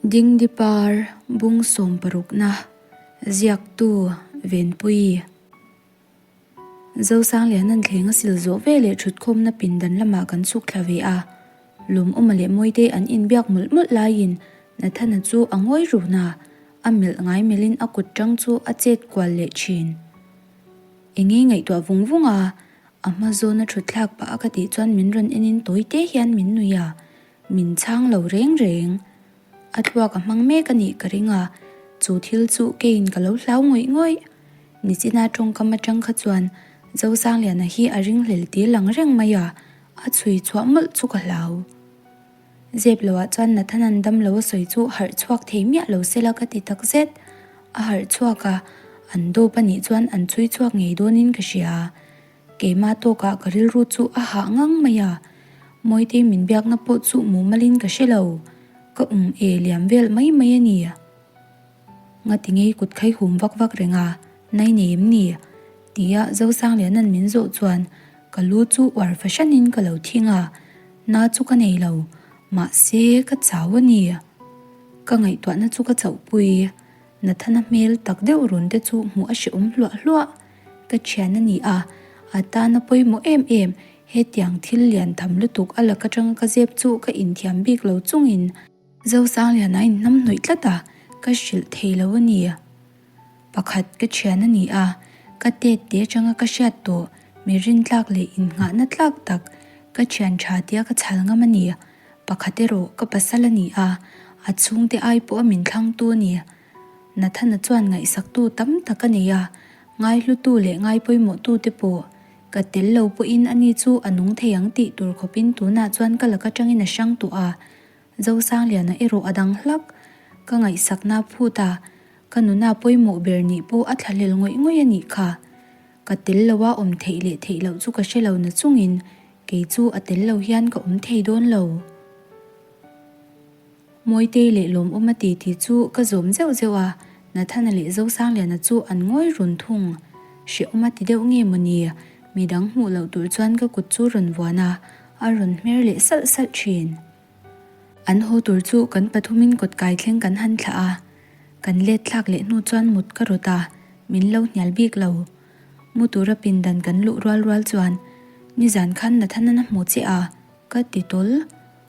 Dingdipar bung sawmparukna ziaktu Venpuii. Zosangliana'n thleng a sil zawh ve leh thutkhawmna pindan lamah kan chhuk thla ve a. Lawmawma leh Mawitei an inbiak mawlh mawlh laiin Nathana chu a ngawi run a, a melh ngai melhin a kut tang chu a chet kual leh thin. Enge ngaihtuah vung vung a, a hma zawna thutthlak pah a ka tih chuan min rawn enin tawi te hian min nui a, min chhang lo reng reng. A thluak a hmang mek a nih ka ring a, chu thil chu keiin ka lo hlau ngawih ngawih. Nichina tawngkam atang kha chuan Zosangliana hi a ringhlel tir lang reng mai a, a chhui chhuah mawlh chu ka hlau. Zep loah chuan Nathanan damlo a sawi chu harh chhuak thei miah lo sela ka ti tak zet. A harh chhuak a, an dawp a nih chuan an chhui chhuak ngei dawnin ka hria. Keimah tawkah ka rilru chu a hah ngang mai a, Mawitei min biakna pawh chu mumalin ka hre lo, ka um e liam vel mai mai a ni. Ngati ngei kut khai hum vak vak reng a, nai nei em ni? Tia Zosangliana'n min zawh chuan ka lu chu uar fahranin ka lo thing a, na chu ka nei lo, mahse ka chau a ni. Ka ngaihtuahna chu ka chauhpui. Nathana hmel tak deuh run te chu hmuh a hrehawm hluah hluah. Ka thian a ni a, a tana pawimawh em em, hetiang thil lian tham lutuk a lak atanga ka zep chu ka inthiam bik lo chungin Zosangliana inhnam hnawih tlat a, ka hrilh thei lo a ni. Pakhat ka thian a ni a, ka tet te atanga ka hriat tawh, mi rintlak leh innghahna tlak tak, ka thian tha tia ka chhal ngam a ni. Pakhat erawh ka pasal a ni a, a chhungte ai pawh a min thlangtu a ni. Nathana chuan ngaihsaktu tam tak a nei a, ngaihlutu leh ngaipawimawhtu te pawh ka tel lo pawhin ani chu a nung thei ang tih tur khawpin tunah chuan ka laka tangin a hrang tawh a. Zosangliana erawh a dang hlak. Ka ngaihsakna phut a, ka nuna pawimawh ber nih pawh a thlahlel ngawih ngawih a nih kha. Ka tel loa awm theih leh theih loh chu ka hre lo na chungin kei chu a tel lo hian ka awm thei dawn lo. Mawitei leh Lawmawma titi chu ka zawm zeuh zeuh a, Nathana leh Zosangliana chu an ngawi run thung. Hrehawm a ti deuh nge mawni? Midang hmuh loh tur chuan ka kut chu rawn vuan a, a rawn hmer leh salh salh thin. An haw tur chu kan pathumin kawt kai thleng kan han thlah a, kan let thlak leh hnu chuan mut ka rawt a, min lo hnial bik lo. Mu tura pindan kan luh rual rual chuan nizan khan Nathana hmu che a, ka ti tawl.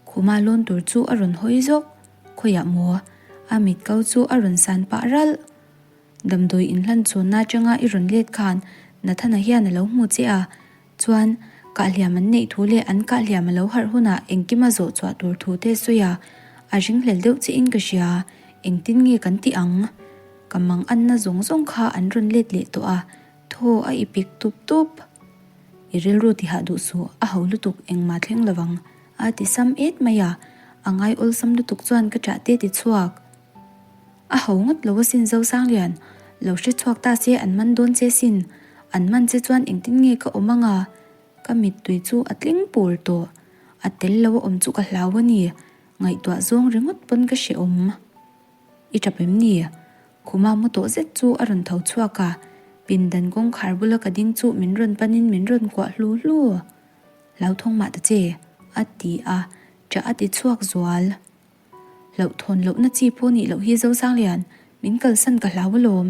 Khuma lawn tur chu a rawn hawi zawk, khawiah maw? A mit ko chu a rawn san pah ralh. Damdawi inhlan chhawnna atanga i rawn let khan Nathana hian a lo hmu che a, chuan kahhliam an neih thu leh an kahhliam a lo harh hunah engkim a zawh chhuah tur thu te sawi a, a ringhlel deuh che in ka hria, engtin nge kan tih ang? Ka mang anna zawng zawng kha an rawn let leh tawh a, thaw a i pik tup tup. I rilru tihah duh suh, a ho lutuk engmah thleng lovang, a ti sam et mai a, a ngai awlsam lutuk chuan ka ṭah te ti chhuak. A ho ngawt lo asin Zosanglian, lo hre chhuak ta se an man dawn che sin, an man che chuan engtin nge ka awm anga? Ka mittui chu a tling pur tawh, a tel lo a awm chu ka hlau a ni, ngaihtuah zawng ringawt pawn ka hrehawm. I tap em ni? Khuma mu tawh zet chu a rawn tho chhuak a, pindan kawngkhar bula ka ding chu min rawn panin min rawn kuah hlu hlu. Hlauthawng mah ta che, a ti a, ṭah a ti chhuak zual. Hlauhthawn lohna chi pawh nih loh hi Zosanglian, min kalsan ka hlau alawm,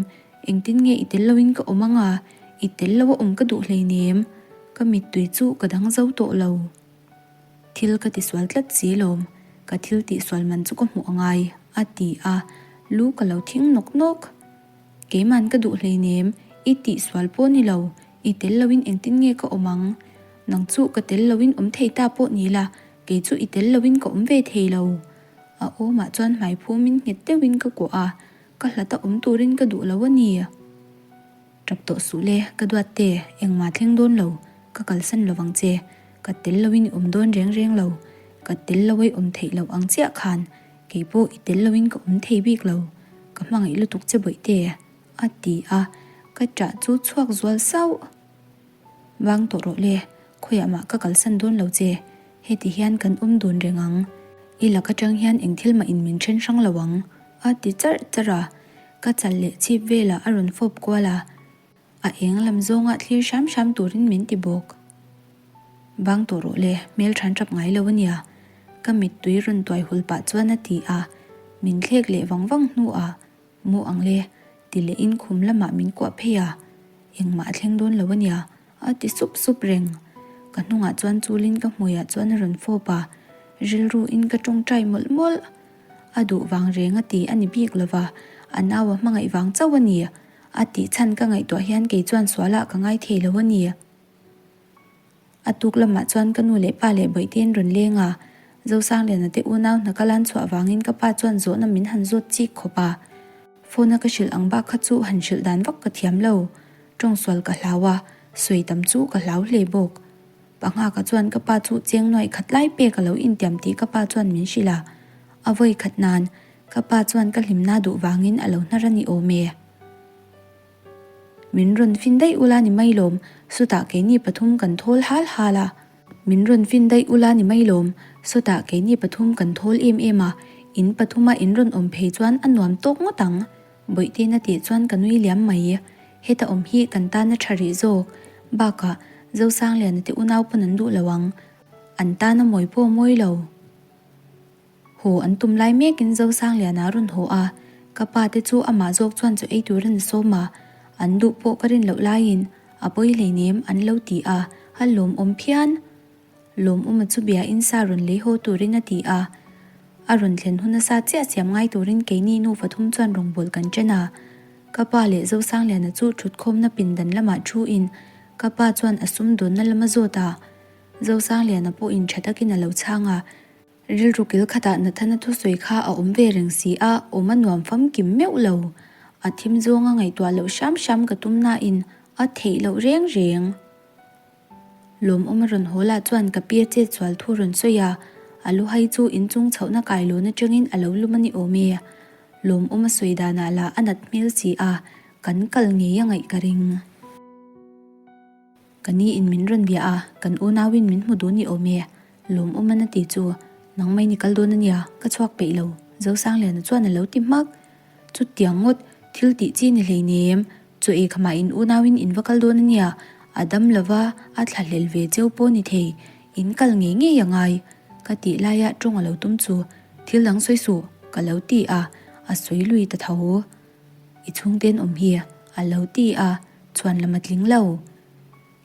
engtin nge i tel loin ka awm anga, i tel lo a awm ka duh hleinem, ka mittui chu ka dang zo tawh lo. Thil ka tisual tlat si lawm, ka thil tihsual man chu ka hmuh angai, a ti a, lu ka lo thing nawk nawk. Keiman ka duh hleinem, i tihsual pawh ni lo, i tel loin engtin nge ka awm ang? Nang chu ka tel loin awm thei ta pawh ni la, Kei chu i tel loin ka awm ve thei lo. A awmah chuan hmai phumin nghet deuhin ka kuah a, ka hlata awm turin ka duh lo a ni. Tap tawh suh le, ka duat te, engmah thleng dawn lo, ka kalsan lo vang che. Ka tel loin i awm dawn reng reng lo, ka tel lo i awm theih loh ang chiah khan kei pawh i tel loin ka awm thei bik lo, ka hmangaih lutuk che bawihte, a ti a, ka ṭah chu chhuak zual sauh. Vang tawh rawh le, khawiah mah ka kalsan dawn lo che, heti hian kan awm dun reng ang, i lak atang hian eng thil mah in min then hrang lo ang, a ti charh charh a, ka chal leh chhip velah a rawn fawp kual a, a eng lam zawngah thlir hram hram turin min ti bawk. Vang tawh rawh le, hmel than tap ngai lo a nia, ka mittui rawn tuai hul pah chuan a ti a. Min thlek leh vang vang hnuah Mu ang le, ti lehin khum lamah min kuah phei a, engmah a thleng dawn lo a nia, a ti sup sup reng. Ka hnungah chuan chulin ka hmuiah chuan a rawn fawp a, rilruin ka tawngtai mawlh mawlh. A duh vang reng a ti a ni bik lo va, a nau a hmangaih vang chauh a ni. A tih chhan ka ngaihtuah hian kei chuan sualah ka ngai thei lo a ni. A tuk lamah chuan ka nu leh pa leh Bawihte an rawn leng a, Zosangliana te unau hna ka lan chhuah vangin ka pa chuan zawhna min han zawt chik khawp a. Phone a ka hrilh ang bak kha chu han hrilh dan vak ka thiam lo. Tawngsual ka hlau a, sawi tam chu ka hlau hle bawk. Panghaka chuan ka pa chu cheng nuaih khat lai pek a lo intiam tih ka pa chuan min hrilh a. A vawi khat nan, ka pa chuan ka hlimna duh vangin a lo hnar a ni awm e. Min rawn fin daih ula ni mai lawm, sawtah keini pathum kan thawl hal hal a. Min rawn fin daih ula ni mai lawm, sawtah keini pathum kan thawl em em a, in pathuma in rawn awm phei chuan a nuam tawk ngawt ang. Bawihte na tih chuan ka nui liam mai. Heta awm hi kan tan a tha rih zawk. Bakah, Zosangliana te unau pawn an duh lo ang. An tan a mawi pawh a mawi lo. Haw an tum lai mekin Zosangliana a rawn haw a, ka pa te chu amah zawk chuan chaw ei tur a ni sawm a, an duh pawh ka rin loh laiin a pawi hleinem an lo ti a, a lawmawm phian. Lawmawma chu bia in sa rawn lei haw turin a ti a, a rawn thlen hun a sa chiah siam ngai turin keini nufa thum chuan rawngbâwl kan chen a, ka pa leh Zosangliana chu thutkhawmna pindan lamah thu in ka pa chuan a sumdawnna lam a zawt a, Zosangliana pawhin tha takin a lo chhang a. Rilru kil khatah Nathana thusawi kha a awm ve reng si a, awm a nuam famkim meuh lo. A thim zawnga ngaihtuah loh hram hram ka tum nain a theih loh reng reng. Lawmawm a rawn haw lah chuan ka pi a chet sual thu rawn sawi a, a luhai chu inchung chhohna kailawn atangin a lo lum a ni awm e. Lawmawm a sawi danah lah a nat hmel si a, kan kal ngei a ngaih ka ring. Ka ni in min rawn bia a, kan unauin min hmu dun i awm e, lawmawm an a ti chu, nang mai ni kal dawn a nia, ka chhuak peih lo, Zosangliana chuan a lo ti hmak. Chutiang ngawt, thil tih chi ni hleinem, chaw ei khamah in unauin in va kal dawn a nia, a dam lova a thlahlel ve cheu pawh ni thei, in kal ngei ngei a ngai, ka tih laia tawng a lo tum chu, thil dang sawi suh, ka lo ti a, a sawi lui ta tho. I chhungten awm hi a lo ti a, chuan lam a tling lo.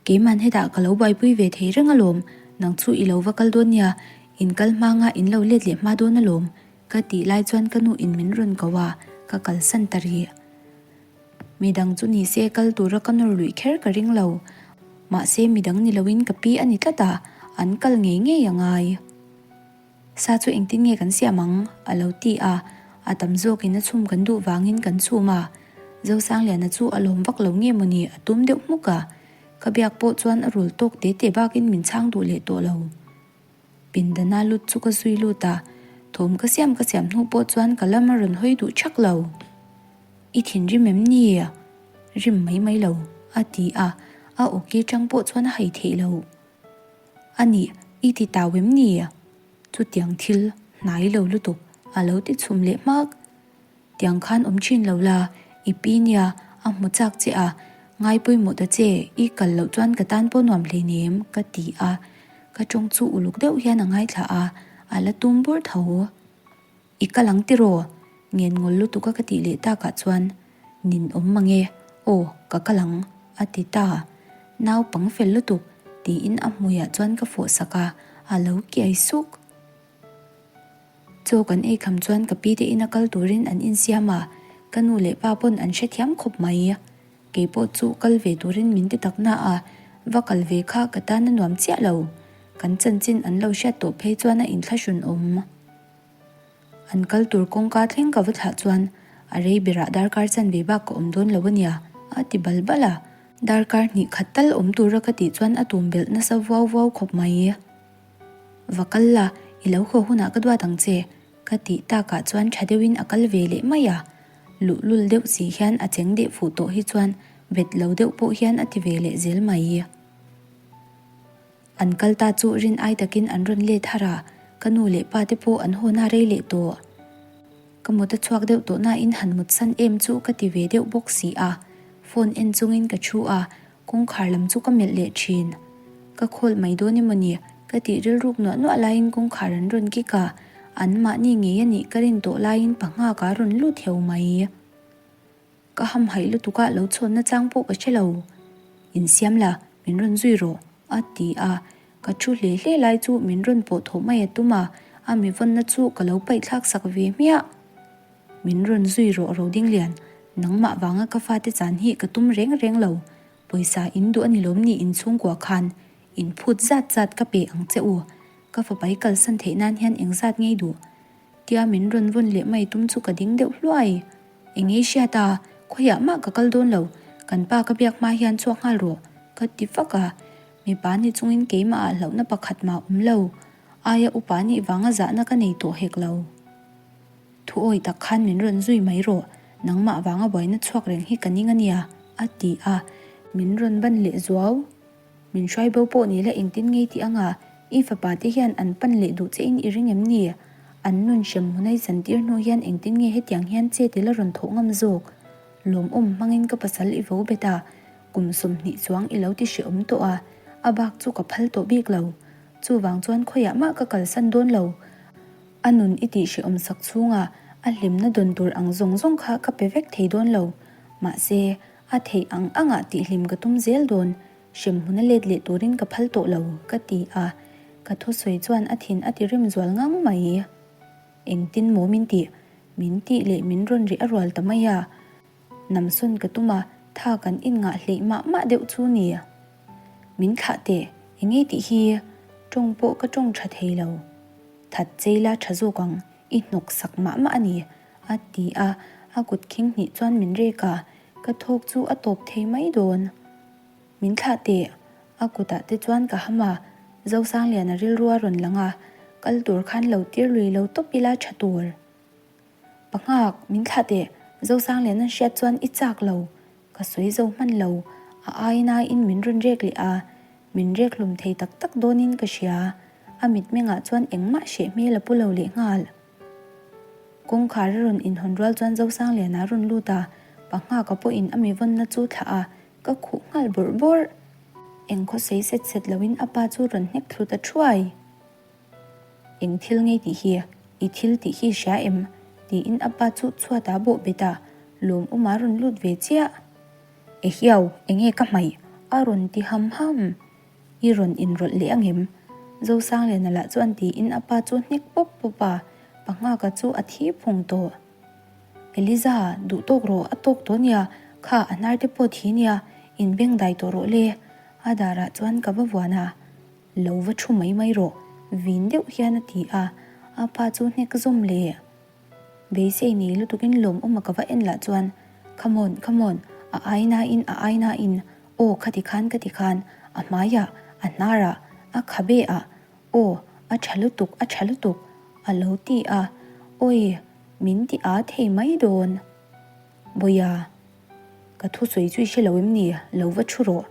Keiman hetah ka lo buaipui ve thei reng alawm, nang chu i lo va kal dawn nia, in kal hma nga in lo let leh hma dawn alawm, ka tih lai chuan ka nu in min rawn ko a, ka kalsan ta rih. Midang chu ni se kal tura ka nawr luih kher ka ring lo, mahse midang ni loin ka pi a ni tlat a, an kal ngei ngei a ngai. Sa chu engtin nge kan siam ang? a lo ti a, a tam zawkin a chhum kan duh vangin kan chhum a. Zosangliana chu a lawm vak lo nge mawni a tum deuh hmuk a, ka biak pawh chuan a rul tawk te te bakin min chhang duh leh tawh lo. Pindana lut chu ka zui lut a, thawm ka siam ka siam hnu pawh chuan ka lam a rawn hawi duh thak lo. I thinrim em ni? Rim mai mai lo, a ti a, a awki tang pawh chuan a hai theih lo. A nih, i ti tau em ni? Chutiang thil hnai lo lutuk a lo ti chhum leh hmak. Tiang khan awm thin lo la, i pi nia a hmu chak che a, ngai pawimawh ta che, i kal loh chuan ka tan pawh nuam hleinem ka ti a. Ka tawng chu uluk deuh hian a ngaithla a, a la tum bur tho. I kal ang tiraw? Ngen ngawl lutuk a ka tih leh takah chuan, Nin awm mang e, aw ka kal ang, a ti ta. Naupang fel lutuk, tiin a hmuiah chuan ka fawh sak a, a lo kiai suk. Chaw kan ei kham chuan ka pi te ina kal turin an insiam a, ka nu leh pa pawn an hrethiam khawp mai. Kei pawh chu kal ve turin min ti tak na a, va kal ve kha ka tan a nuam chiah lo. Kan chanchin an lo hriat tawh phei chuan a inthlahrun awm. An kal tur kawngka thleng ka va thlah chuan a rei berah darkar chanve bak ka awm dawn lo ania, a ti bal bal a. Darkar hnih khat tal awm tura ka tih chuan a tum belh nasa vuau vuau khawp mai. Va kal la, i lo haw hunah ka duat ang che, ka tih takah chuan tha deuhin a kal ve leh mai a. Luhlul deuh si hian a cheng deh fuh tawh hi chuan bet lo deuh pawh hian a ti ve leh zel mai. An kal ta chu rin ai takin an rawn let har a, ka nu leh pa te pawh an haw na rei leh tawh. Ka mut a chhuak deuh tawh nain han mut san em chu ka ti ve deuh bawk si a, phone en chungin ka thu a, kawngkhar lam chu ka melh leh thin. Ka khawl mai dawn emaw ni? Ka tih rilruk nuah nuah laiin kawngkhar an rawn kik a, An mahni ngei a nih ka rin tawh laiin panghak a rawn lut heu mai. Ka hamhaih lutuk a lo chhawnna chang pawh ka hre lo. Insiam la, min rawn zui rawh, a ti a. Ka thu hle hle lai chu min rawn pawh thawh mai a tum a, a mi vawnna chu ka lo paihthlak sak ve hmiah. Min rawn zui rawh Rodinglian, nangmah vanga ka fate chan hi ka tum reng reng lo. Pawisa in duh a ni lawm ni in chhungkua khan in phut zat zat ka pe ang che u. Ka fapai kalsan theih nan hian eng zat ngei duh? Tia min rawn vawn leh mai tum chu ka ding deuh hluai. Eng ei hriat a, khawiah mah ka kal dawn lo, kan pa ka biak hma hian chhuak nghal rawh, ka ti vak a. Mipa ni chungin keimah ah hlauhna pakhat mah awm lo, aia upa nih vanga zahna ka nei tawh hek lo. Thu awi tak khan min rawn zui mai rawh, nangmah vanga buaina chhuak reng hi ka ning a nia, a ti a. Min rawn ban leh zuau. Min hruai bo pawh ni la engtin ngei tih anga i fapa te hian an pan leh duh che in i ring em ni? An nun hrem hmunai zantir hnu hian engtin nge hetiang hian che tel a rawn thawh ngam zawk? Lawmawm hmangin ka pasal i vo bet a, kum 20 chuang i lo ti hrehawm tawh a, a bak chu ka phal tawh bik lo. Chuvang chuan khawiah mah ka kalsan dawn lo. A nun i tih hrehawm sak chhunga a hlimna dawn tur ang zawng zawng kha ka pe vek thei dawn lo. Mahse, a theih ang angah tihhlim ka tum zel dawn, hremhmun a let leh turin ka phal tawh lo, ka ti a. Ka thusawi chuan a thin a ti rim zual ngang mai. Engtin maw min tih? Min tih leh min rawn rih a rual ta mai a. Namsawn ka tum a, tha kan inngah hleih mah mah deuh chu ni. Min thlah teh, eng nge tih hi? Tawng pawh ka tawng tha thei lo. That chei la tha zawk ang, i hnawk sak mah mah a ni, a ti a, a kut khing hnih chuan min rek a, ka thawk chu a tawp thei mai dawn. Min thlah teh, a kutah te chuan ka ham a, Zosangliana rilru a rawn lang a, kal tur khan lo tir lui lo tawp ila tha tur. Panghak, min thlah teh, Zosangliana'n hriat chuan i chak lo, Ka sawi zo hman lo, a ainain min rawn rek leh a, min rek hlum thei tak tak dawnin ka hria. A mitmengah chuan engmah hreh hmel a pu lo leh nghal. Kawngkhar a rawn inhawn rual chuan Zosangliana a rawn lut a, Panghaka pawhin a mi vawnna chu thlah a, ka khuh nghal bawrh bawrh. Eng khawsei set set loin a pa chu rawn hnek thlu ta thuai. Eng thil ngei tih hi? I thil tih hi hria em? tiin a pa chu chhuat ah bawh bet a, lawmawm a rawn lut ve chiah. Ehiau, enge ka hmaih? a rawn ti ham ham. I rawn inrawlh leh angem? Zosangliana lah chuan tiin a pa chu hnek pawp pawp a, Panghaka chu a thi phung tawh. Eliza, duh tawk rawh, a tawk tawh nia, kha a hnar te pawh thi nia, inbengdai tawh rawh le. A darah chuan ka va vuan a. Lo va thu mai mai rawh, vin deuh hian a ti a, a pa chu hnek zawm leh. Beisei nei lutukin lawmawma ka va en lah chuan, Come on, come on, a ainain, a ainain, aw khati khan, khati khan, a hmaiah, a hnarah, a khabeah, aw, a tha lutuk, a tha lutuk, a lo ti a, awi, min ti aa thei mai dawn. Bawiha, ka thusawi chu i hre lo em ni, lo va thu rawh,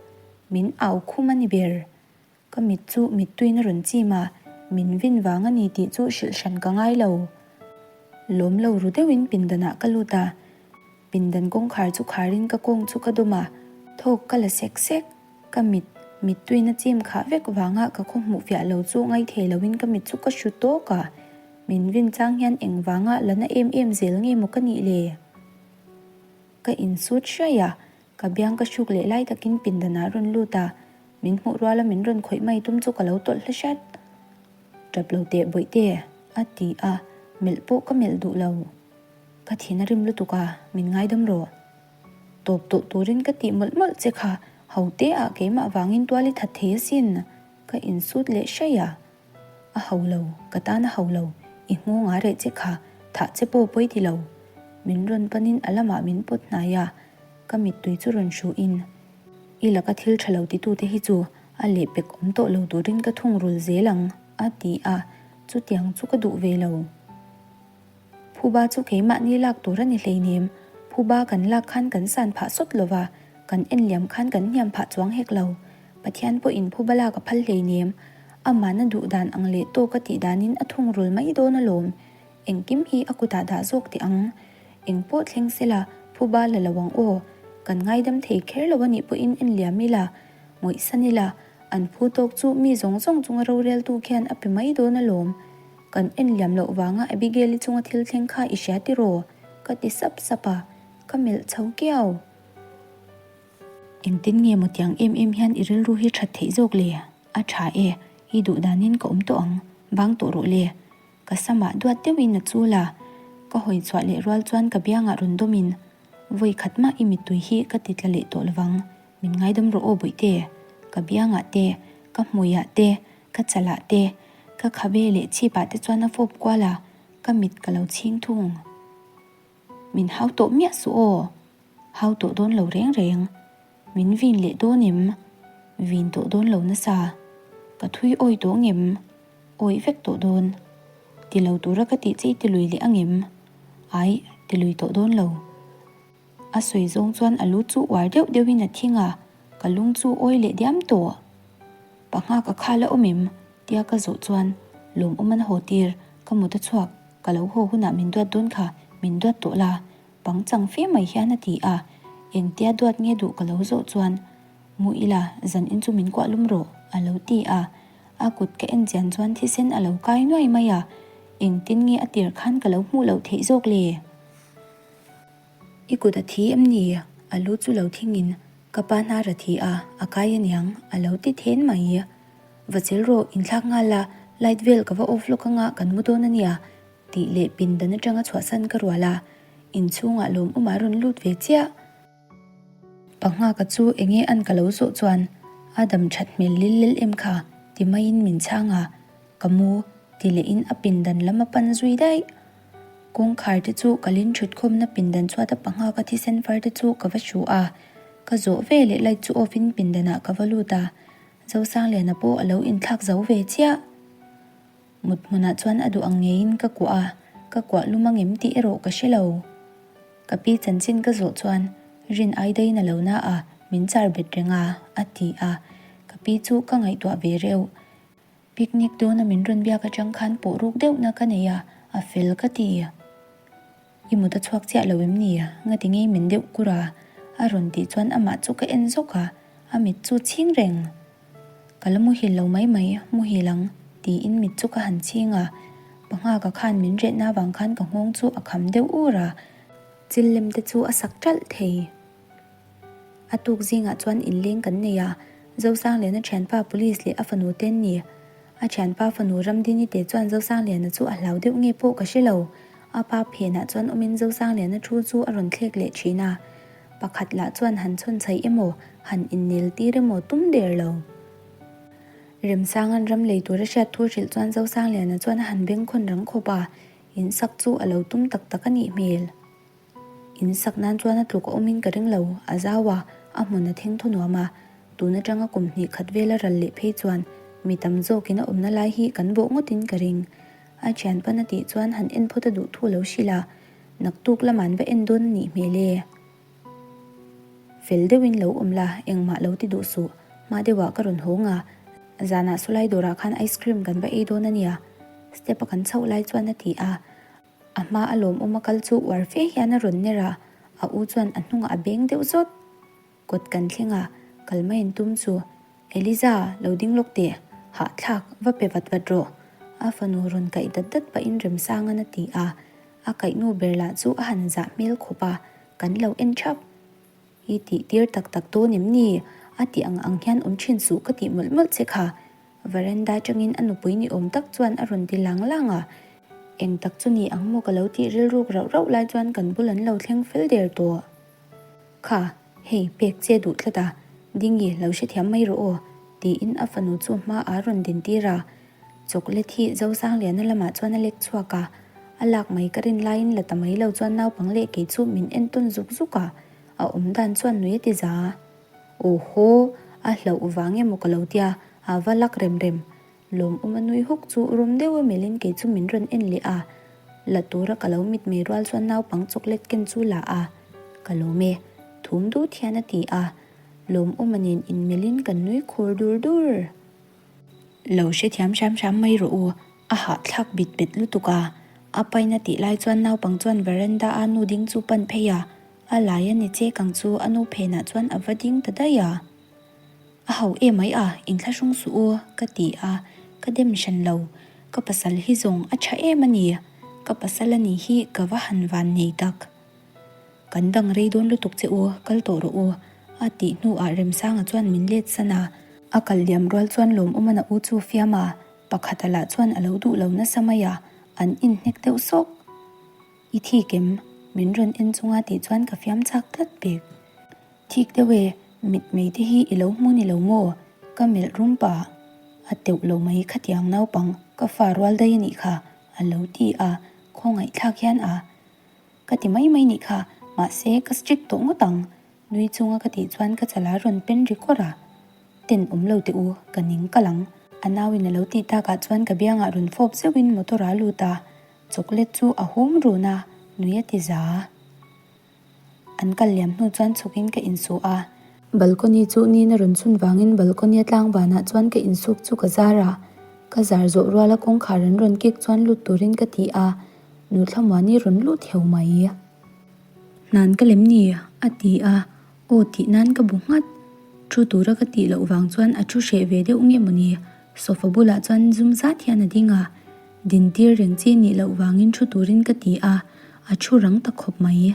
min au khum a ni ber. Ka mit chu mittuiin a rawn chim a, min vin vang a ni tih chu hrilh hran ka ngai lo. Lawm lo ru deuhin pindanah ka lut a, pindan kawngkhar chu kharin ka kawng chu ka dawm a, thawk ka la sek sek. Ka mit, mittuiin a chim khah vek vanga ka khaw hmuh fiah lo chu ngaithei loin ka mit chu ka hru tawk a, min vin chang hian eng vanga la na em em zel nge maw ka nih le? Ka insut hraih a, Ka biang ka hruk leh lai takin pindanah a rawn lut a, min hmuh ruala min rawn khawih mai tum chu ka lo tawlh hla hrat. Tap lo teh bawihte, a ti a, melh pawh ka melh duh lo. Ka thin a rim lutuk a, min ngaidam rawh. Tawp tawh turin ka tih mawlh mawlh che kha, ho te ah keimah vangin tual i that thei asin, ka insut leh hraih a. A ho lo, ka tan a ho lo, i nghawng a reh che kha, thah che pawh pawi ti lo. Min rawn panin a lamah min pawt hnai a, ka mittui chu rawn hruhin, I laka thil tha lo titute hi chu a lehpek awm tawh lo turin ka thungrul zel ang, a ti a, chutiang chu ka duh ve lo. Phuba chu keimahni lak tur a ni hleinem, phuba kan lak khan kan san phah sawt lo va, kan en liam khan kan hniam phah chuang hek lo. Pathian pawhin phuba lak a phal hleinem, amahna duh dan ang leh tawk a tih danin a thungrul mai dawn alawm. Engkim hi a kutah dah zawk teh ang. Eng pawh thleng sela, phuba la lo ang aw. Kan ngaidam thei kher lo a nih pawhin en liam ila, ngawihsan ila, an phu tawk chu mi zawng zawng chunga roreltu khian a pe mai dawn alawm. Kan en liam loh vanga Abigail-i chunga thil thleng kha i hria tiraw? Ka ti sap sap a, ka melh chho kiau. Engtin nge maw tiang em em hian i rilru hi that theih zawk le? A tha e, i duh danin ka awm tawh ang, bang tawh rawh le. Ka samah duat deuhin a chul a, ka hawi chhuah leh rual chuan ka biangah rawn dawmin, Vawi khat mah i mittui hi ka ti tla leh tawh lovang, min ngaidam rawh aw Bawihte, ka biangah te, ka hmuiah te, ka chalah te, ka khabe leh chhipah te chuan a fawp kual a, ka mit ka lo chhing thung. Min hau tawh miah suh aw, hau tawh dawn lo reng reng. Min vin leh dawn em? Vin tawh dawn lo nasa. Ka thui awi tawh ngem? Awi vek tawh dawn. Ti lo tura ka tih che i ti lui leh angem? Aih, ti lui tawh dawn lo. A sawi zawng chuan a lu chu uar deuh deuhin a thing a, ka lung chu awi leh diam tawh. Pangha ka khal a awm em? Tia ka zawh chuan lawmawm an haw tir, ka mut a chhuak, ka lo haw hunah min duat dawn kha, min duat tawh la, pangchang fe mai hian a ti a, engtia duat nge duh ka lo zawh chuan mu ila zan in chu min kuah lum rawh a lo ti a, a kut ka en chian chuan thisen a lo kai nuai mai a, engtin nge a tir khan ka lo hmuh loh theih zawk le? I kut a thi em ni? A lu chu lo thingin ka pa hnar a thi a, a kai aniang a lo ti then mai. Va chel rawh, inthlak nghal la, light vel ka va off lawk anga kan mu dawn ania tih leh pindan atanga chhuahsan ka rual a, inchhungah lawmawm a rawn lut ve chiah. Panghaka chu enge an ka lo zawh chuan a dam that hmel lil lel em kha ti maiin min chhang a, ka mu ti lehin a pindan lam a pan zui daih. Kawngkhar te chu ka lin thut khawmna pindan chhuata panghaka thisen far te chu ka va hru a, ka zawh ve leh light chu off in pindanah ka va lut a, Zosangliana pawh a lo inthlak zo ve chiah. Mut hmunah chuan a duh ang ngeiin ka kuah a, ka kuah lum ang em tih erawh ka hre lo. Ka pi chanchin ka zawh chuan rin ai daiin a lo na a, min char bet reng a, a ti a. Ka pi chu ka ngaihtuah ve reuh. Picnic dawna min rawn biak atang khan pawh ruk deuhna ka nei a, a fel ka ti. I mut a chhuak chiah lo em ni? Ngati ngei min deuh kur a? A rawn tih chuan amah chu ka en zawk a, a mit chu chhing reng. Ka la muhil lo mai mai, muhil ang, tiin mit chu ka han chhing a. Panghaka khan min rehna avang khan ka nghawng chu a kham deuh ur a, chil lem te chu a sak ṭalh thei. A tuk zingah chuan inleng kan nei a, Zosangliana ṭhianpa police leh a fanu te an ni. A ṭhianpa fanu Ramdini te chuan Zosangliana chu a hlau deuh nge pawh ka hre lo. A pa phenah chuan awmin Zosangliana thu chu a rawn thlek leh ṭhin a. Pakhat lah chuan han chhawn chhaih emaw, han innel tir emaw tum der lo. Remsanga'n ram lei tura hriat thu hrilh chuan Zosangliana chuan a han bengkhawn rang khawp a, in sak chu a lo tum tak tak a nih hmel. In sak nan chuan a tluk a awmin ka ring lo, a zau a, a hmun a theng thaw nuam a, tun atanga kum hnih khat vela ral leh phei chuan mi tam zawkin a awmna lai hi kan bawh ngawtin ka ring. A thianpan a tih chuan han en phawt a duh thu lo hrilh a, Naktuk lamah an va en dawn a nih hmel e. Fel deuhin lo awm la, engmah lo ti duh suh. Hma deuhah ka rawn hawng a, zanah sawlai dawrah khan ice cream kan va ei dawn a nia, step a kan chhoh lai chuan a ti a. A hma a lawmawm a kal chu uar fe hian a rawn ner a, a u chuan a hnungah a beng deuh zawt. Kawt kan thleng a, kal mai an tum chu. Eliza, lo ding lawk teh, hahthlak, va pe vat vat rawh. A fanu rawn kaih dat dat pahin Remsangan a ti a, a kaihnu ber lah chu a han zah hmel khawp a, kan lo en thap. I tih tir tak tak dawn em ni? A tih ang ang hian awm thin suh ka tih mawlh mawlh che kha. Veranda atangin a nupui ni awm tak chuan a rawn ti lang lang a, eng tak chu ni ang maw ka lo tih rilruk rauh rauh lai chuan kan bul an lo thleng fel der tawh. Kha, hei pek che duh tlat a, Dingi lo hrethiam mai rawh aw, tiin a fanu chu hma a rawn din tir a. Chocolate hi Zosangliana lamah chuan a lek chhuak a, a lak mai ka rin laiin la ta mai lo chuan naupang leh kei chu min en tawn zuk zuk a, a awm dan chuan nui a ti za. Aw haw, a hlauh vang emaw ka lo tia, a va lak rem rem. Lawmawm a nui hawk chu rum deuh a melhin kei chu min rawn en leh a, la tura ka lo mitmei rual chuan naupang chocolate ken chu la a, ka lawm e, thum dut hian a ti a, lawmawma nen inmelhin kan nui khur dur dur. Lo hrethiam hram hram mai rawh u, a hahthlak bit bet lutuk a, a pain a tih lai chuan naupang chuan veranda a nu ding chu pan phei a, a lai a ni che kang chu a nu phenah chuan a va ding ta daih a. A ho em mai a, inthlahrung suh u, ka ti a, ka dem hran lo. Ka pasal hi zawng a tha em a ni, ka pasal a nih hi ka va han van nei tak. Kan dang rei dawn lutuk che u, kal tawh rawh u, a tih hnuah Remsanga chuan min let san a. A kal liam rual chuan Lawmawmana u chu fiam a, pakhata lah chuan a lo duh lo nasa mai a, an inhnek deuh sawk. I thik em? Min rawn en chunga tih chuan ka fiam chak tlat pek. Thik deuh e, mitmei te hi i lo hmu ni lo maw? Ka melh rum pah. A teuh lo mai khatiang naupang ka fa rual daih a nih kha, a lo ti a, khawngaihthlak hian a. Ka ti mai mai nih kha, mahse ka strict tawh ngawt ang, nui chunga ka tih chuan ka chala rawn pen ri kawr a. Ten awm lo teh u, ka ning kalh ang. A nauin a lo tih takah chuan ka biangah rawn fawp zeuhin motor a lut a, chocolate chu a hum run a, nui a ti za. An kal liam hnu chuan chhukin ka insu a. Balcony chu nina rawn chhun vangin balcony a tlang vanah chuan ka insuk chu ka zar a. Ka zar zawh ruala kawngkhar an rawn kik chuan lut turin ka ti a, Nu Thlamuani rawn lut heu mai. Hnan ka lem ni? a ti a, aw tih nan ka bu nghat. Thu tura ka tih loh vang chuan a thu hreh ve deuh nge mawni? Sofa bulah chuan zum zat hian a ding a. Dintir reng chi nih loh vangin thu turin ka ti a, a thu rang ta khawp mai.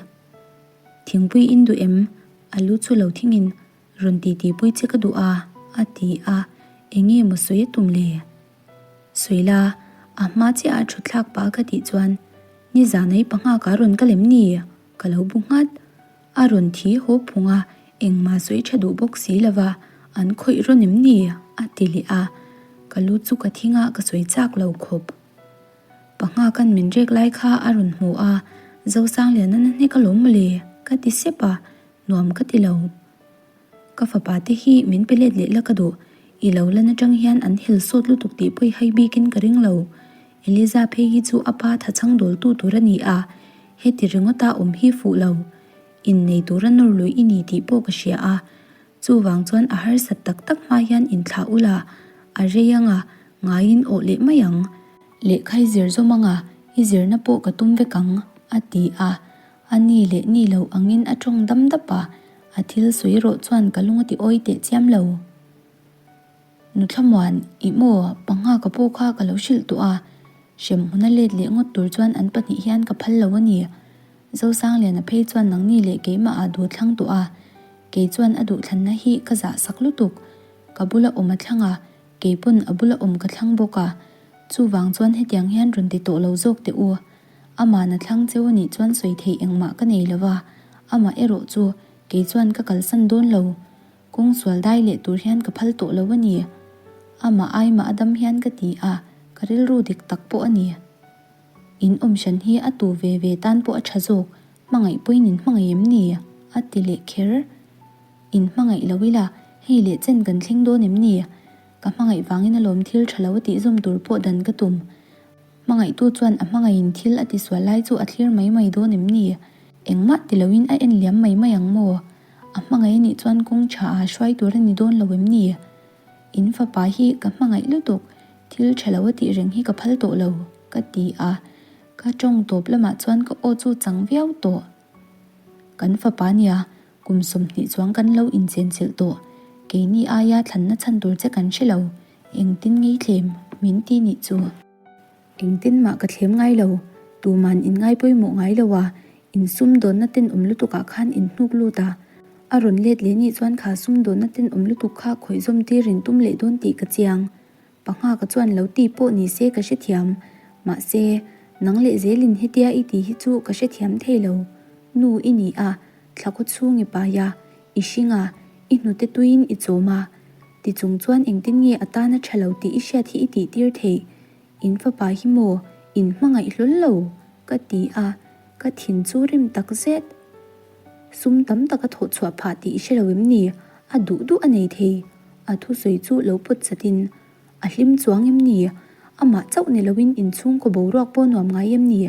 Thingpui in duh em? A lu chu lo thingin rawn ti tihpui che ka duh a, a ti a, eng nge maw sawi a tum le? Sawi la, a hma chiah a thut thlak pah ka tih chuan nizan ei panghak a rawn kal em ni? Ka lo bu nghat. A rawn thi haw phung a, engmah sawi tha duh bawk si lova, an khawih rawn em ni? a ti leh a, ka lu chu ka thing a, ka sawi chak lo khawp. Panghaka'n min rek lai kha a rawn hmu a, Zosangliana na hnek alawm mawle, ka ti sep a, nuam ka ti lo. Ka fapa te hi min pe let leh la ka duh, i lo lan atang hian an hel sawt lutuk tih pawi hai bikin ka ring lo. Eliza phei hi chu a pa thachhang dawltu tur a ni a, heti ringawta awm hi fuh lo. Innei tura nawr lui i ni tih pawh ka hria a, chuvang chuan a harsat tak tak hma hian inthlah ula, a rei anga ngaiin awh leh mai ang. Lehkha i zir zawm anga i zirna pawh ka tum vek ang, a ti a. A ni leh ni lo angin a tawng dam dap a, a thil sawi erawh chuan ka lung a ti awi teh chiam lo. Nuthlamuan, ih maw, panghaka pawh kha ka lo hrilh tawh a, hremhmun a let leh ngawt tur chuan an pahnih hian ka phal lo a ni. Zosangliana phei chuan nangni leh keimah ah duh thlang tawh a, kei chuan a duhthlanna hi ka zah sak lutuk. Ka bula awm a thlang a, kei pawn a bula awm ka thlang bawk a, chuvang chuan hetiang hian rawn ti tawh lo zawk teh u. Amah na thlang cheu a nih chuan sawi theih engmah ka nei lo va, amah erawh chu kei chuan ka kalsan dawn lo. Kawng sual dai leh tur hian ka phal tawh lo a ni. Amah ai mah a dam hian ka ti a, ka rilru dik tak pawh a ni. In awm hran hi a tu ve ve tan pawh a tha zawk, hmangaih pawhin in hmangaih em ni? a ti leh kher. In hmangaih lo ila, hei leh chen kan thleng dawn em ni? Ka hmangaih vangin alawm thil tha lo a tih zawm tur pawh dan ka tum. Hmangaihtu chuan a hmangaihin thil a tisual lai chu a thlir mai mai dawn em ni? Engmah ti loin a en liam mai mai ang maw? A hmangaih anih chuan kawng tha ah hruai tur a ni dawn lo em ni? In fapa hi ka hmangaih lutuk, thil tha lo a tih reng hi ka phal tawh lo, ka ti a. Ka tawng tawp lamah chuan ka aw chu chang viau tawh. Kan fapa nia, kum 20 chuang kan lo inchenchilh tawh. Keini aia thlanna chhan tur che kan hre lo. Engtin ngei thlem min ti nih chu? Engtin mah ka thlem ngai lo, tuman in ngai pawimawh ngai lo a, in sumdawnna tenawm lutuk ah khan in hnuk lut a, a rawn let leh nih chuan kha sumdawnna tenawm lutuk kha khawih zawm tir in tum leh dawn tih ka chiang. Panghaka chuan lo ti pawh ni se ka hrethiam, mahse, nang leh zelin hetia i ti hi chu ka hrethiam thei lo. Nu i ni a, thla khaw chhung i pai a, i hring a, i hnute tuiin i chawm a, Ti chung chuan engtin nge a tana tha lo tih i hriat hi i tih tir theih? In fapa hi maw in hmangaih hlawl lo? ka ti a, ka thin chu rim tak zet. Sum tam tak a thawh chhuah phah tih i hre lo em ni? A duh duh a nei thei. A thusawi chu lo pawt chatin, A hlim chuang em ni? Amah chauh ni loin inchhungkaw boruak pawh nuam ngai em ni?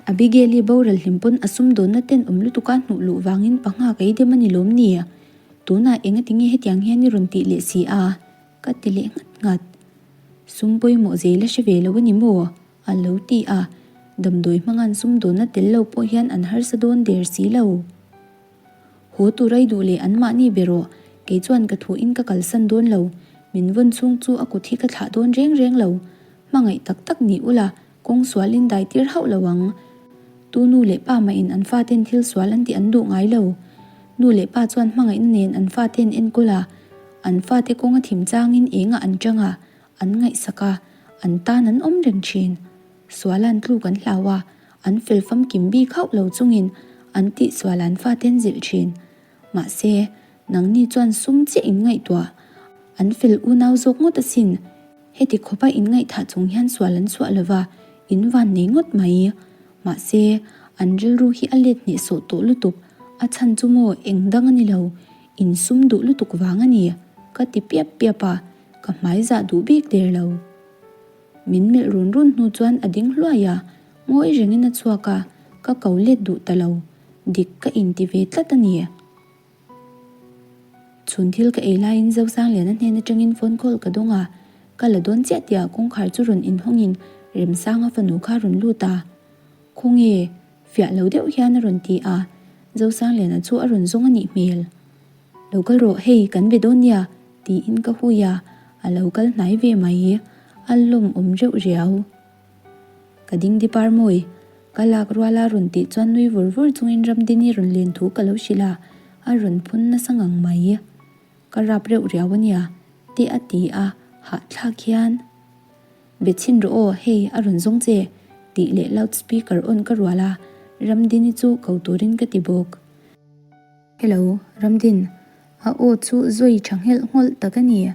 Abigail-i boral hlim pawn a sumdawnna tenawm lutuk a hnuh luh vangin pangha ka ei dem a ni lawm ni? Tunah enga tinge hetiang hian i rawn tih leh si a? Ka ti leh nghat nghat. Sum pawimawh zel a hre ve lo a ni maw? A lo ti a, damdawi hmanga'n sumdawnna tel lo pawh hian an harsa dawn der si lo. Haw tur ai duh leh anmahni be rawh, kei chuan ka thuin ka kalsan dawn lo, min vawn chhung chu a kut hi ka thlah dawn reng reng lo. Hmangaih tak tak ni ula, kawng sual in dai tir hauh lo ang. Tu nu leh pa mah in an faten thil sual an tih an duh ngai lo. Nu leh pa chuan hmangaihna nen an fate an enkawl a, an fate kawng a thim changin engah an chang a, an ngaihsak a, an tan an awm reng thin. Suala an tluk an hlau a, an fel famkim bik hauh lo chungin an tihsual an fate an zilh thin. Mahse, nangni chuan sum chiah in ngaihtuah. An fel unau zawk ngawt asin. Heti khawpa in ngaihthah chung hian sual an chhuah lova, in van nei ngawt mai. Mahse, an rilru hi a let hnehsawh tawh lutuk, a chhan chu maw eng dang a ni lo, in sum duh lutuk vang a ni, ka ti piap piap a, ka hmai zah duh bik der lo. Min melh run run hnu chuan a ding hluai a, ngawi rengin a chhuak a, ka ko let duh ta lo. Dik ka inti ve tlat a ni. Chhun thil ka ei laiin Zosangliana hnen atangin phone call ka dawng a, ka la dawn chiah tihah kawngkhar chu rawn inhawngin Remsanga fanu kha rawn lut a. Khawnge? Fiah lo deuh hian a rawn ti a, Zosangliana chu a rawn zawng a nih hmel. Lo kal rawh hei kan be dawn nia tiin ka hui a, a lo kal hnai ve mai. A lawmawm reuh riau. Ka ding di par mawi. Ka lak ruala rawn tih chuan nui vur vur chungin Ramdini rawn len thu ka lo hrilh a, a rawn phun nasa ngang mai. Ka rap reuh riau a nia, te a ti a, hahthlak hian. Be chhin rawh aw, hei a rawn zawng che, tih leh loud speaker on ka rual a, Ramdini chu ko turin ka ti bawk. Hello, Ramdin, a aw chu zawi tha nghelh nghawlh tak a ni.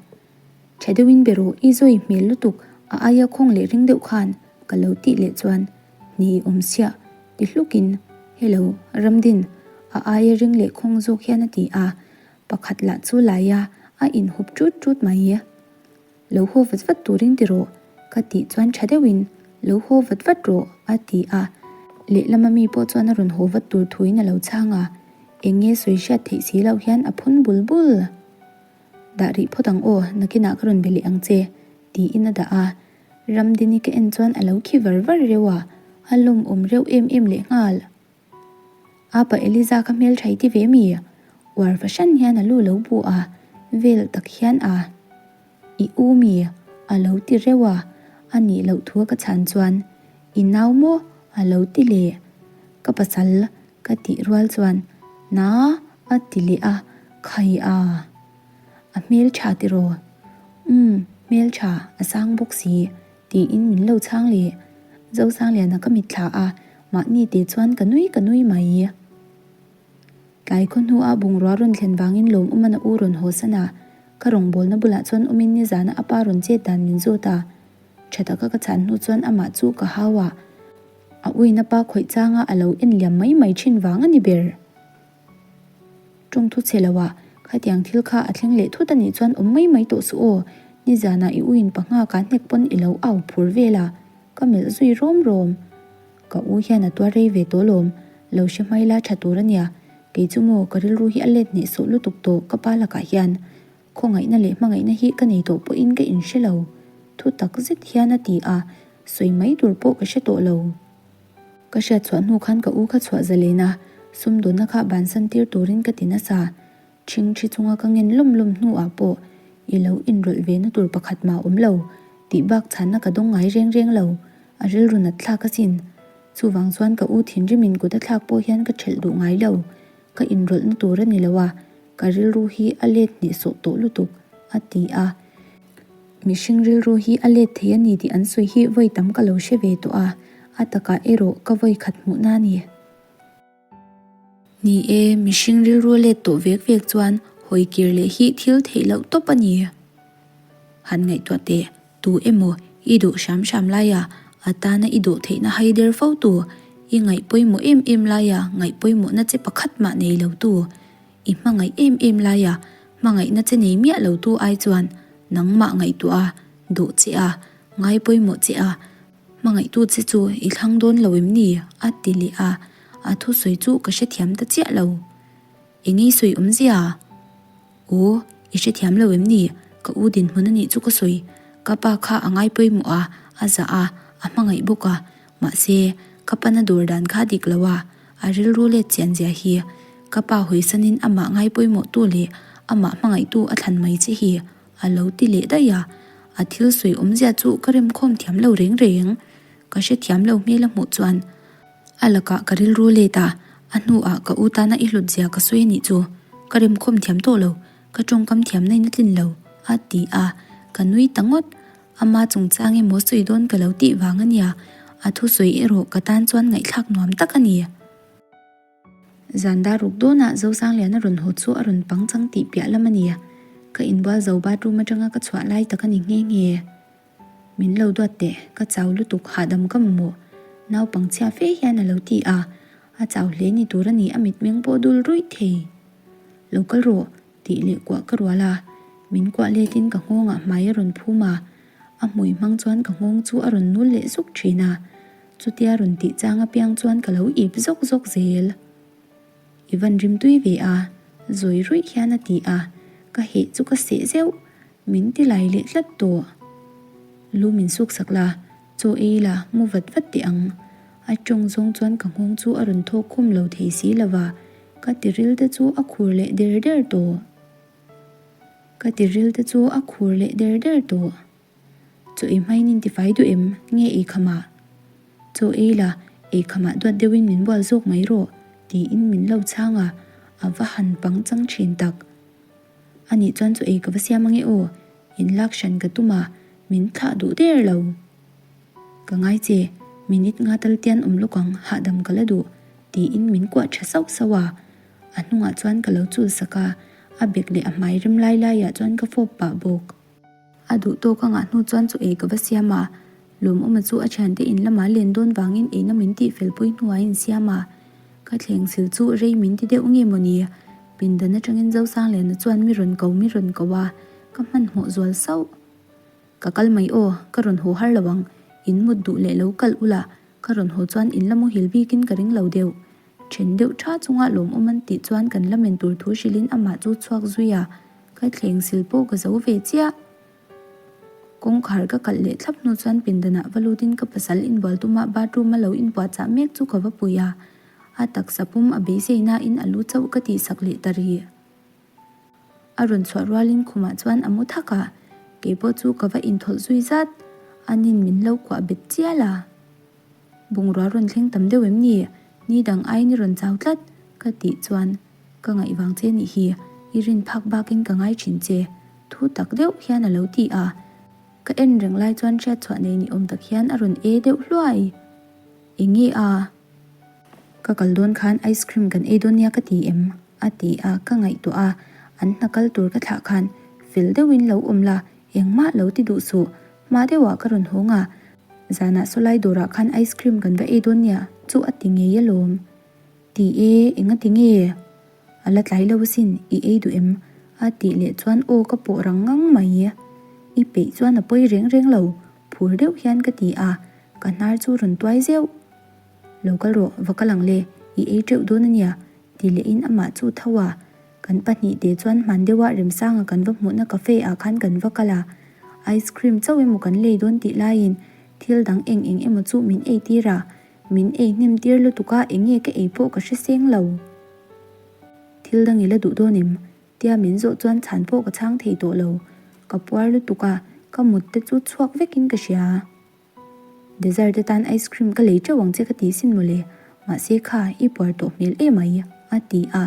Tha deuhin be rawh, i zawi hmel lutuk, a aia khawng leh ring deuh khan ka lo tih leh chuan ni awm siah ti hlukin Hello, Ramdin, a aia ring leh khawng zawk hian a ti a, pakhat lah chu lai a, a inhup ṭut ṭut mai. Lo haw vat vat turin ti rawh, ka tih chuan tha deuhin Lo haw vat vat rawh, a ti a. Lehlama mi pawh chuan a rawn haw vat tur thuin a lo chhang a, eng nge sawi hriat theih si loh hian a phun bul bul. Dah rih phawt ang aw, nakinah ka rawn be leh ang che, tiin a dah a. Ramdini ka en chuan a lo khi var var reuh a, a lawmawm reuh em em lehnghal. Apa Eliza ka hmel thai ti ve mi? Uar fahran hian a lu lo bu a, vel tak hian a I u mi? A lo ti reuh a, a nih loh thu a ka chhan chuan I nau maw? A lo ti leh. Ka pasal ka tih rual chuan Na a ti leh a, khai a. A hmel tha tiraw? Umm, hmel tha, a sang bawk si. Tiin min lo chhang leh. Zosangliana ka mitthla a, mahni te chuan ka nui ka nui mai. Tlai khaw hnua bungrua rawn thlen vangin lawmawm a u rawn haw san a, ka rawngbawlna bulah chuan awmin nizana a pa rawn chet dan min zawt a. Tha taka ka chhan hnu chuan amah chu ka hau a, a uina pa khawih changa a lo en liam mai mai thin vang a ni ber. Tawng thu chhe lo ah, khatiang thil kha a thleng leh thut a nih chuan awm mai mai tawh suh aw, nizanah i uin pangha ka hnek pawn i lo au phur vel a, ka melh zui rawm rawm. Ka u hian a tuar rei ve tawh lawm, lo hre hmai la tha tur a nia, kei chu maw ka rilru hi a let hneh sawh lutuk tawh ka pa lakah hian khawngaihna leh hmangaihna hi ka nei tawh pawhin ka inhre lo, thu tak zet hian a ti a, sawi mai tur pawh ka hre tawh lo. Ka hriat chhuah hnu khan ka u kha chhuah zalen a, sumdawnna kha bansan tir turin ka ti nasa. Ṭhing ṭhi chunga ka ngen lawm lawm hnuah pawh i lo inrawlh ve na tur pakhat mah awm lo tih bak chhanna ka dawng ngai reng reng lo, a rilru nat thlak asin. Chuvang chuan ka u thinrimin kut a thlak pawh hian ka ṭhelh duh ngai lo, ka inrawlhna tur a ni lo a, ka rilru hi a let hnehsawh tawh lutuk, a ti a. Mihring rilru hi a let thei a ni tih an sawi hi vawi tam ka lo hre ve tawh a, a takah erawh ka vawi khat hmuhna a ni. Ni e, mihring rilru a let tawh vek vek chuan hawi kir leh hi thil theih loh tawp a ni. Han ngaihtuah teh, tu emaw i duh hram hram laia a tana i dawh theihna hai der fo tu, i ngaih pawimawh em em laia ngaih pawimawhna che pakhat mah nei lo tu, I hmangaih em em laia hmangaihna che nei miah lo tu ai chuan nangmah ngaihtuah a, dawh che a, ngai pawimawh che a, hmangaihtu che chu i thlang dawn lo em ni? a ti leh a, a thusawi chu ka hrethiam ta chiah lo. Engei sawi awmzia? Aw, i hrethiam lo em ni? Ka u dinhmun a nih chu ka sawi. Ka pa kha a ngai pawimawh a, a zah a, a hmangaih bawk a, mahse, ka pana dawr dan kha dik lo a, A rilru let chian zia hi ka pa hawisanin amah ngai pawimawhtu leh amah hmangaihtu a thlan mai che hi a lo ti leh daih a. A thil sawi awmzia chu ka remkhawm thiam lo reng reng. Ka hrethiam lo hmel a hmuh chuan a lakah ka rilru let a, a hnuah ka u tana i hlut zia ka sawi a nih chu. Ka remkhawm thiam tawh lo, ka tawngkam thiamna in a tlin lo, a ti a, ka nui ta ngawt. Ama chungchang emaw sawi dawn ka lo tih vang a nia, a thusawi erawh ka tan chuan ngaihthlak nuam tak a ni. Zan dar ruk dawnah Zosangliana rawn haw chu a rawn pang chang tih piah lam a ni. Ka inbual zo bathroom atanga ka chhuah lai tak a ni nghe nghe. Min lo duat teh, ka chau lutuk hahdam ka mamawh. Naupang chhia fe hian a lo ti a, a chau hle ni tur a ni a mitmeng pawh dul ruih thei. Lo kal rawh, tih leh kuah ka rual a, min kuah letin ka nghawngah hmai a rawn phum a, a hmui hmang chuan ka nghawng chu a rawn nul leh zuk thin a. Chutia rawn tih chang apiang chuan ka lo ip zawk zawk zel. I van rim tui ve a, zawi ruih hian a ti a, ka heh chu ka seh zeuh, min ti lai leh tlat tawh. Lu min suk sak la, chaw ei la, mu vat vat teh ang. A tawng zawng chuan ka nghawng chu a rawn thawk khum lo thei si lo va, ka tiril te chu a khur leh der der tawh. Ka tiril te chu a khur leh der der tawh. Chaw ei hmain in tifai duh em? Nge ei khamah? Chaw ei la, ei khamah duat deuhin min bual zawk mai rawh, tiin min lo chhang a, a va han pang chang thin tak. Anih chuan chaw ei ka va siam ange aw, in lak hran ka tum a, min thlah duh der lo. Ka ngai che, minute nga tal tian awm lawk ang, hahdam ka la duh, tiin min kuah tha sauh sauh a, a hnungah chuan ka lo chul sak a, a bek leh a hmai rem lai laiah chuan ka fawp pah bawk. A duh tawk a ngah hnu chuan chu ei ka va siam a, Lawmawma chu a thiante in lama len dawn vangin eina min tih felpui hnuah a insiam a, ka thleng sil chu rei min ti deuh nge mawni? Pindan atangin Zosangliana chuan mi rawn ko mi rawn ko a, ka hmanhmawh zual sauh. Ka kal mai aw, ka rawn haw har lo ang, in mut duh leh lo kalh ula, ka rawn haw chuan in la muhil bikin ka ring lo deuh. Then deuh tha chunga lawmawm an tih chuan kan la men tur thu hrilhin amah chu chhuak zui a, ka thleng sil pawh ka zo ve chiah. Kawngkhar ka kalh leh thlap hnu chuan pindanah va lutin ka pasal inbual tuma bathroom a lo inpuahchah mek chu ka va pui a, a taksa pum a beisei nain a lu chauh ka tihsak leh ta rih. A rawn chhuah rualin khumah chuan a mu thak a, keipawh chu ka va inthawlh zui zat, anin min lo kuah bet chial a. Bungrua rawn thleng tam deuh em ni? Ni dang aiin i rawn chau tlat, ka tih chuan ka ngaih vang che nih hi, i rin phak bakin ka ngai thin che, thu tak deuh hian a lo ti a. Ka en reng lai chuan hriatchhuah nei ni awm tak hian a rawn e deuh hluai. Eng nge a? Ka kal dawn khan ice cream kan ei dawn nia ka ti em? a ti a, ka ngaihtuah a, an hna kal tur ka thlah khan fel deuhin lo awm la, engmah lo ti duh suh, hma deuhah ka rawn hawng a, zanah sawlai dawrah khan ice cream kan va ei dawn nia chu a ti ngei alawm. Ti e, enga ti nge? A la tlai lo asin, i ei duh em? a tih leh chuan aw ka pawh rang ngang mai. I peih chuan a pawi reng reng lo, phur deuh hian ka ti a, ka hnar chu rawn tuai zeuh. Lo kal rawh, va kal ang le, i ei teuh dawn a nia, ti lehin amah chu tho a. Kan pahnihte chuan hman deuha Remsanga kan va hmuhna cafe ah khan kan va kal a. Ice cream chauh emaw kan lei dawn tih laiin thil dang eng eng emaw chu min ei tir a, min ei hnem tir lutuk a eng nge ka ei pawh ka hre seng lo. Thil dang i la duh dawn em? Tia min zawh chuan chhan pawh ka chhang thei tawh lo. Ka puar lutuk a, ka mut te chu chhuak vekin ka hria. Dessert atan ice cream ka lei teuh ang che ka ti sin mawle, mahse kha i puar tawh hmel em ai, a ti a,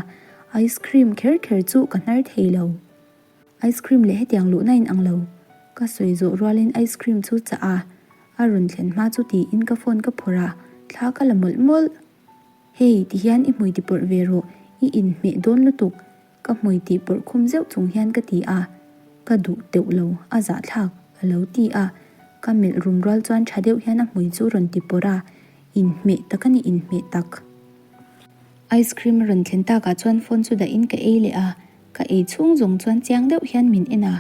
ice cream kher kher chu ka hnar thei lo. Ice cream leh hetiang luhna in ang lo, ka sawi zawh rualin ice cream chu chah a, a rawn thlen hma chu tiin ka phone ka phawrh a, thla ka la mawlh mawlh. Hei, tihian i hmui ti pawrh ve rawh, i inhmeh dawn lutuk, Ka hmui tih pawrh khum zeuh chung hian ka ti a, ka duh teuh lo, a zahthlak, a lo ti a. Ka melh rum rual chuan tha deuh hian a hmui chu rawn ti pawrh a, inhmeh tak a ni, inhmeh tak. Ice cream a rawn thlen takah chuan phone chu dahin ka ei leh a, ka ei chhung zawng chuan chiang deuh hian min en a,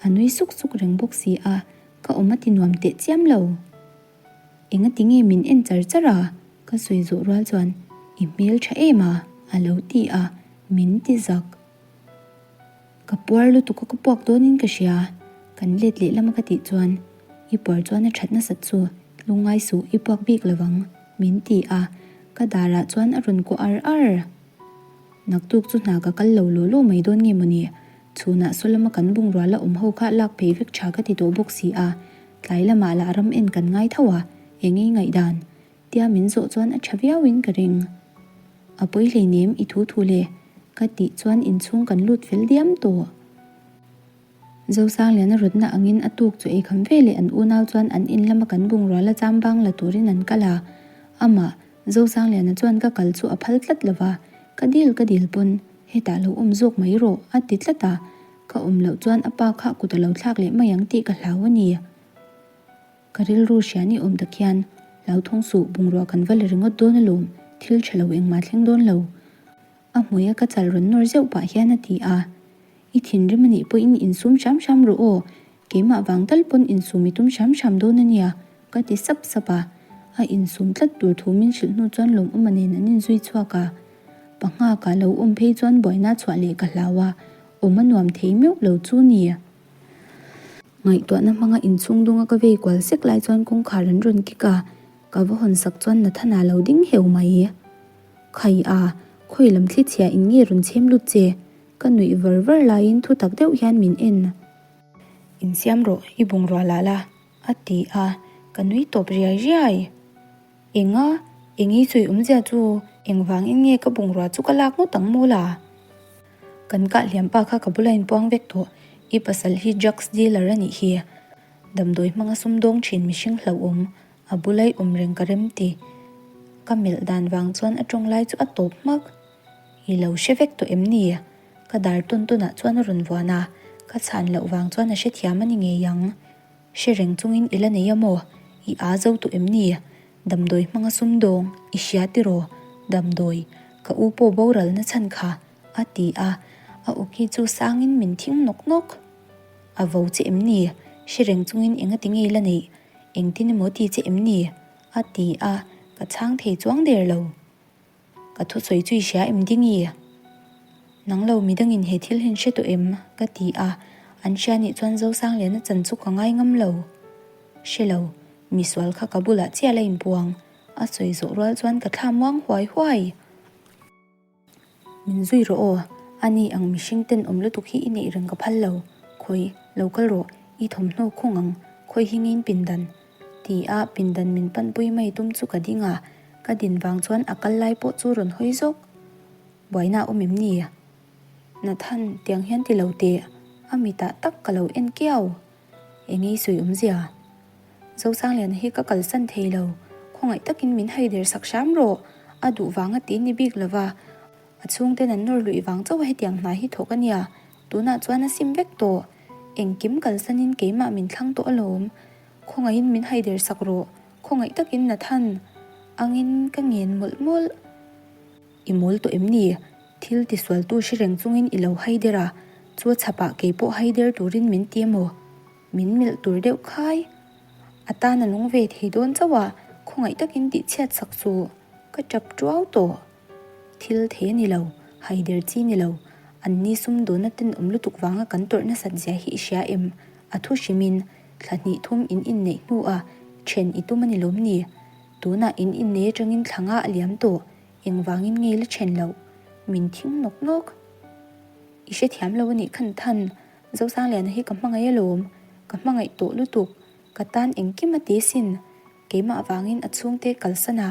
a nui suk suk reng bawk si a, ka awm a ti nuam teh chiam lo. Engati nge min en char char a? Ka sawi zawh rual chuan, I hmel tha em a? a lo ti a, min ti zak. Ka puar lutuk a ka puak dawnin ka hria, kan let leh lama ka tih chuan, I puar chuan a that nasat chu, lungngai suh i puak bik lovang, min ti a, ka darah chuan a rawn kuah ar ar. Naktuk chu hna ka kal lo law law mai dawn nge mawni? Chhunah saw lama kan bungrua la awm ho kha lak phei vek tha ka ti tawh bawk si a, tlai lamah lah ram en kan ngai tho a, eng ei ngaihdan? Tia min zawh chuan a tha viauin ka ring. A pawi hleinem i thu thu le, ka tih chuan inchhung kan lut fel diam tawh. Zosangliana rawtna angin a tuk chu eikham ve leh an unau chuan an in lama kan bungrua la cham bang la turin an kal a. Amah, Zosangliana chuan ka kal chu a phal tlat lo va, ka dil ka dil pawn hetah lo awm zawk mai rawh a ti tlat a, ka awm loh chuan a pa kha kut a lo thlak leh mai ang tih ka hlau a ni. Ka rilru hria ni awm tak hian hlauthawng suh bungrua kan va la ringawt dawn alawm, thil tha lo engmah thleng dawn lo. A hmuia ka chal rawn nawr zeuh pah hian a ti a, I thinrim a nih pawhin insum hram hram rawh aw, keimah vang tal pawn insum i tum hram hram dawn a nia, ka ti sap sap a. A insum tlat tur thu min hrilh hnu chuan lawmawma nen an inzui chhuak a. Panghaka lo awm phei chuan buaina chhuah leh ka hlau a, awm a nuam thei meuh lo chu ni. Ngaihtuahna hmanga inchhung dunga ka vei kual sek lai chuan kawngkhar an rawn kik a, ka va hawn sak chuan Nathana lo ding heu mai. Khai a, khawi lam thli chhia in nge rawn chhem lut che? Ka nuih var var laiin thu tak deuh hian min en. Insiam rawh, i bungrua lah la, a ti a, ka nui tawp riai riai. Enga, eng i sawi awmzia chu engvangin nge ka bungrua chu ka lak ngawt ang maw la? Kan kah hliam pa kha ka bula inpuang vek tawh, i pasal hi drugs dealer a nih hi. Damdawi hmanga sumdawng thin mihring hlauhawm, A bulai awm reng ka rem ti. Ka melh dan vang chuan a tawng lai chu a tawp hmak. I lo hre vek tawh em ni? Ka dar tawn tawnah chuan a rawn vuan a, ka chhan loh vang chuan a hrethiam a ni ngei ang. Hre reng chungin i la nei a maw? I aa zo tawh em ni? Damdawi hmanga sumdawng, i hria tiraw? Damdawi, ka u pawh boral na chhan kha, a ti a, a awki chu sangin min thing nawk nawk. A vo che em ni? Hre reng chungin engati nge i la neih? Engtin emaw ti che em ni? a ti a, ka chhang thei chuang der lo. Ka thusawi chu i hria em ding i? Nang lo midangin he thil hi an hre tawh em? ka ti a, an hria nih chuan Zosangliana chan chu ka ngai ngam lo. Hre lo, misual kha ka bulah chiah la inpuang, a sawi zawh rual chuan ka thla muang huai huai. Min zui rawh aw, a ni ang mihring ten awm lutuk hi i neih reng ka phal lo, khawi, lo kal rawh, i thawmhnaw khung ang, khawi hi ngin pindan? Ti a pindan min panpui mai tum chu ka ding a, ka din vang chuan a kal lai pawh chu rawn hawi zawk. Buaina a awm em ni? Nathan, tiang hian ti lo teh, a mitah tak ka lo en kiau. Eng ei sawi awmzia? Zosangliana hi ka kalsan thei lo, khawngaih takin min haider sak hram rawh, a duh vang a ti ni bik lova, a chhungten an nawr luih vang chauh a hetiang hna hi thawk a nia, tunah chuan a sim vek tawh, engkim kalsanin keimah min thlang tawh alawm, khawngaihin min haider sak rawh, khawngaih takin Nathan angin ka ngen mawlh mawlh. I mawl tawh em ni? Thil tisualtu hre reng chungin i lo haider a, chu a chhapah kei pawh haider turin min ti emaw? Min melh tur deuh khai. A tan a nung ve thei dawn chauh a, khawngaih takin tihchhiat sak chu ka tap tuau tawh. Thil thei a ni lo, haider chi ni lo. An ni sumdawnna tenawm lutuk vanga kan tawrh nasat zia hi i hria em? A thu hrimin, thla hnih thum in inneih hnuah then i tum a ni lawm ni? Tunah in innei atangin thla nga a liam tawh. Engvangin nge la then loh? Min thing nawk nawk. I hrethiam lo a nih khan than, Zosangliana hi ka hmangaih alawm, ka hmangaih tawh lutuk, ka tan engkim a ti sin. Keimah vangin a chhungte kalsan a,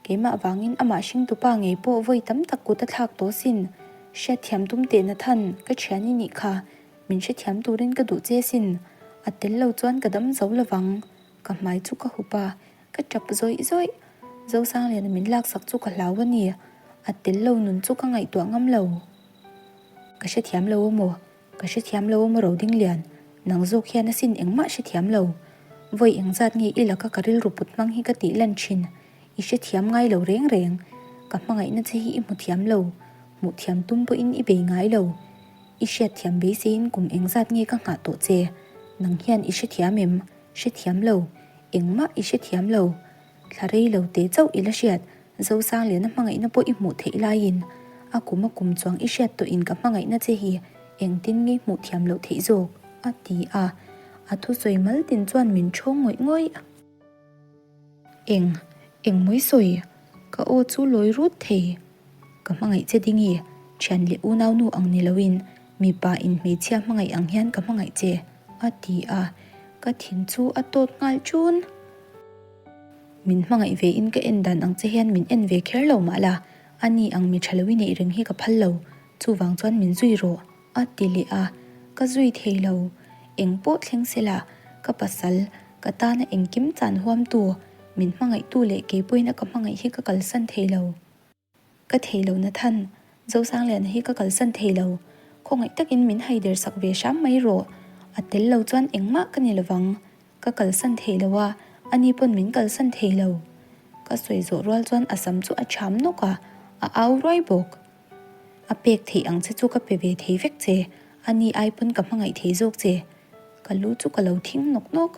keimah vangin amah hringtupa ngei pawh vawi tam tak kut a thlak tawh sin. Hriatthiam tum tehna than, ka thian i nih kha, min hrethiam turin ka duh che sin. A tel lo chuan ka dam zo lovang, ka hmai chu ka hup a, Ka tap zawih zawih. Zosangliana min laksak chu ka hlau a ni. A tel lo nun chu ka ngaihtuah ngam lo. Ka hrethiam lo amaw? Ka hrethiam lo amaw Rodinglian? Nang zawk hian asin engmah hrethiam lo. Vawi engzat nge i laka ka rilru put hmang hi ka tih lan thin. I hrethiam ngai lo reng reng. Ka hmangaihna che hi i hmu thiam lo. Hmuh thiam tum pawhin i bei ngai lo. I hriatthiam beiseiin kum engzat nge ka nghah tawh che? Nang hian i hrethiam em? Hrethiam lo. Engmah i hrethiam lo. Thla rei lo teh chauh i la hriat, Zosangliana hmangaihna pawh i hmuh theih laiin a kum a kum chuang i hriat tawhin ka hmangaihna che hi engtin nge hmuh thiam loh theih zawk? a ti a, a thusawi mal tin chuan min ṭhawng ngawih ngawih. Eng, eng mawi sawi? Ka aw chu lawi rut thei. Ka hmangaih che ding i, thian leh unau nu ang ni loin. Mipa in hmeichhia hmangaih ang hian ka hmangaih che, a ti a, ka thin chu a tawt nghal ṭun. Min hmangaih ve in ka en dan ang che hian min en ve kher lo mah la, a ni ang mi ṭha lo i neih reng hi ka phal lo, chuvang chuan min zui rawh, a ti leh a, ka zui thei lo. Eng pawh thleng se la, ka pasal, ka tana engkim chan huamtu, min hmangaihtu leh keipawhin a ka hmangaih hi ka kalsan thei lo. Ka thei lo Nathan, Zosangliana hi ka kalsan thei lo. Khawngaih takin min haider sak ve hram mai rawh. A tel lo chuan engmah ka ni lovang. Ka kalsan thei lo a, ani pawn min kalsan thei lo. Ka sawi zawh rual chuan a sam chu a cham nawk a, a au ruai bawk. A pek theih ang che chu ka pe ve thei vek che, ani ai pawn ka hmangaih thei zawk che. Ka lu chu ka lo thing nawk nawk.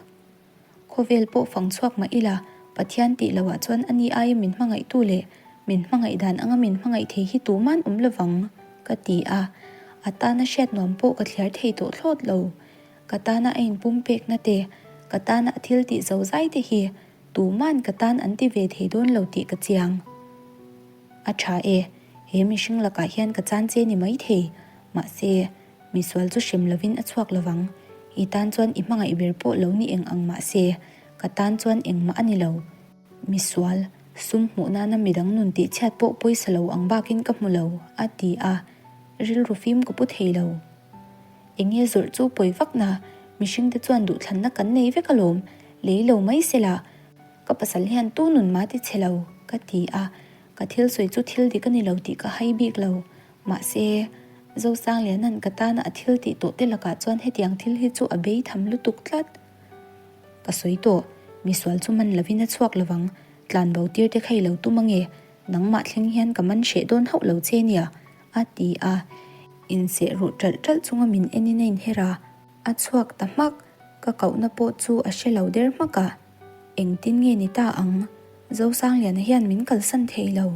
Khawvel pawh fang chhuak mah ila, Pathian tih loh ah chuan ani aia min hmangaihtu leh min hmangaih dan anga min hmangaih thei hi tuman awm lovang, ka ti a. A tana hriat nuam pawh ka thliar thei tawh thlawt lo. Ka tana a inpumpekna te, ka tana a thil tih zo zai te hi tuman ka tan an ti ve thei dawn lo tih ka chiang. A tha e, he mihring lakah hian ka chan che ni mai thei, mahse, Misual chu hrem lovin a chhuak lovang. I tan chuan i hmangaih ber pawh lo ni eng ang mah se, ka tan chuan engmah a ni lo. Misual, sum hmuh nana midang nun tihchhiat pawh pawisa lo ang bakin ka hmu lo, a ti a. Rilru fim ka pu thei lo. Enge zawrh chu pawi vak na, mihringte chuan duhthlanna kan nei vek alawm, lei lo mai se la, ka pasal hian tu nun mah ti chhe lo, ka ti a. Ka thil sawi chu thil dik a ni lo tih ka hai bik lo. Mahse, Zosangliana'n ka tana a thil tih tawh te lakah chuan hetiang thil hi chu a bei tham lutuk tlat. Ka sawi tawh, misual chu man lovin a chhuak lovang, tlan bo tir te kha i lo tum ange, nangmah thleng hian ka man hreh dawn hauh lo che nia, a ti a. Inseh ruh ṭalh ṭalh chunga min enin a inher a, a chhuak ta hmak, ka kohna pawh chu a hre lo der hmak a. Engtin nge ni ta ang? Zosangliana hian min kalsan thei lo.